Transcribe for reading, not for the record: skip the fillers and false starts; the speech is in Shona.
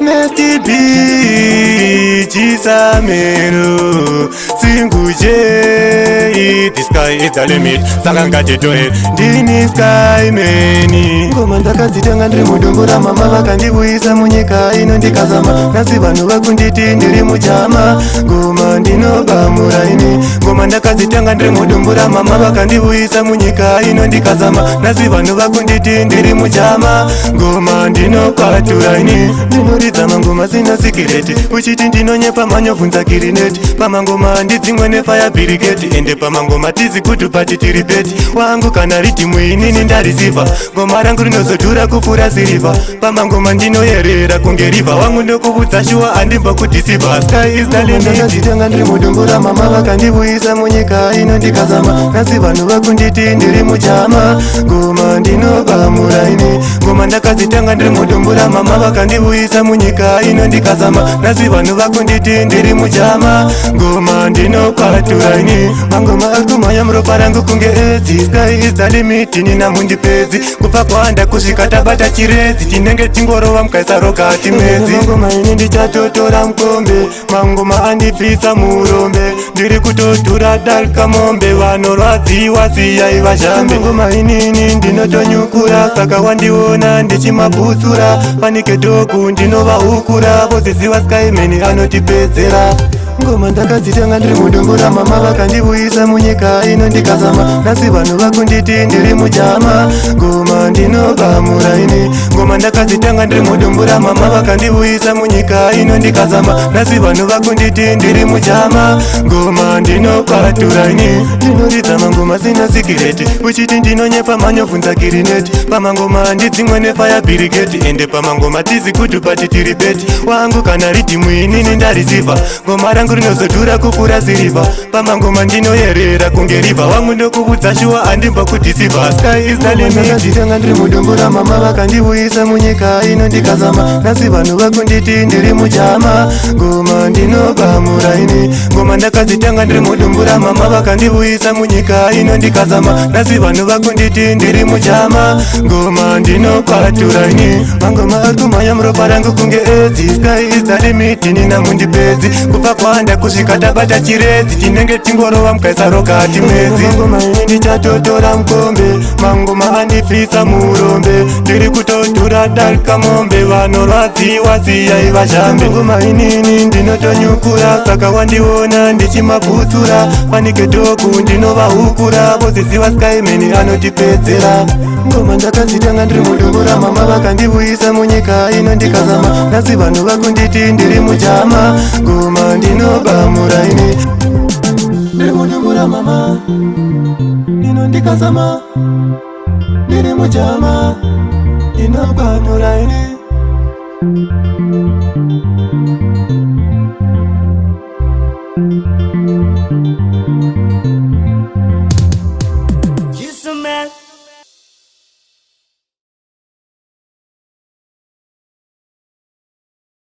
Nasty B, Chisamero, Single J, the sky is the limit, saka ngatitoe, ndini Skymeni. Ngoma ndakadzitanga ndiri mudumbu ramama, vakandibuyisa munyika ino ndikazama. Nhasi vanhu vakunditi ndiri mujama, ngoma ndinobamura ini. Ngoma ndakadzitanga ndiri mudumbu ramama, vakandibuyisa munyika ino ndikazama. Nhasi vanhu vakunditi ndiri mujama, ngoma ndinokwatura ini. Ndinoridza mangoma sina sikireti, uchiti ndinonyepa manyobvunza kirineti. Pamangoma ndidzimwe nefire brigade, ende pamangoma tizi kutupati tiri beti wangu. Kana riddim inini ndarisivha, ngoma rangu rinozodhura kupfuura sirivha. Pamangoma ndinoyerera kunge river wangu, ndokubudza shuwa andimbokudhisivha. Sky is the limit. Ndakadzitanga ndiri mudumbu ramama, vakandibuyisa munyika ino ndikazama. Nhasi vanhu vakunditi ndiri mujama, ngoma ndinobamura ini. Ngoma ndakadzitanga ndiri mudumbu ramama, vakandibuyisa munyika ino ndikazama. Nhasi vanhu vakunditi ndiri mujama, ngoma ndinokwatura ini. Mangoma akumhanya muropa rangu kunge edzi. Sky is the limit, nina mundipedzi. Kubva kwanda kusvika tabata chiredzi, tinenge tingorova mukaisa rokati mwedzi. Mangoma ini ndichatotora mukombe, mangoma andibvisa murombe. Ndiri kutodhura darika mombe, vanorwadziwa siyai vazhambe. Mangoma inini ndinotonyukura, saka wandiona ndichimabhutsura. Panike dhoku ndinovahukura, voziziva Skymeni anotipedzera. Ngoma ndakadzitanga ndiri mudumbu ramama, vakandibuyisa munyika ino ndikazama. Nhasi vanhu vakunditi ndiri mujama, ngoma ndinobamura ini. Ngoma ndakadzitanga ndiri mudumbu ramama, vakandibuyisa munyika ino ndikazama. Nhasi vanhu vakunditi ndiri mujama, ngoma ndinokwatura ini. Ndinoridza mangoma sina sikireti, uchiti ndinonyepa manyobvunza kirineti. Pamangoma ndidzimwe nefire brigade, ende pamangoma tizi kutupati tiri beti wangu. Kana riddim inini ndarisivha, ngoma rangu rinozodhura kupfuura sirivha. Pamangoma ndinoyerera kunge river wangu, ndokubudza shuwa andimbokudhisivha. Sky is the limit. Ndakadzitanga ndiri mudumbu ramama, vakandibuyisa munyika ino ndikazama. Nhasi vanhu vakunditi ndiri mujama, ngoma ndinobamura ini. Ngoma ndakadzitanga ndiri mudumbu ramama, vakandibuyisa munyika ino ndikazama. Nhasi vanhu vakunditi ndiri mujama, ngoma ndinokwatura ini. Mangoma akumhanya muropa rangu kunge edzi. Sky is the limit, nina mundipedzi. Kubva kwanda kusvika tabata chiredzi, tinenge tingorova mukaisa rokati mwedzi. Mangoma ini ndichatotora mukombe, mangoma andibvisa murombe. Ndiri kutodhura darika mombe, vanorwadziwa siyai vazhambe. Mangoma inini ndinotonyukura, saka wandiona ndichimabhutsura. Panike dhoku ndinovahukura, voziziva Skymeni anotipedzera. Ngoma ndakadzitanga ndiri mudumbu ramama, vakandibuyisa munyika ino ndikazama. Nhasi vanhu vakunditi ndiri mujama, ngoma ndinobamura ini. Ndiri mudumbu ramama ino ndikazama, ndiri mujama, ndinobamura ini.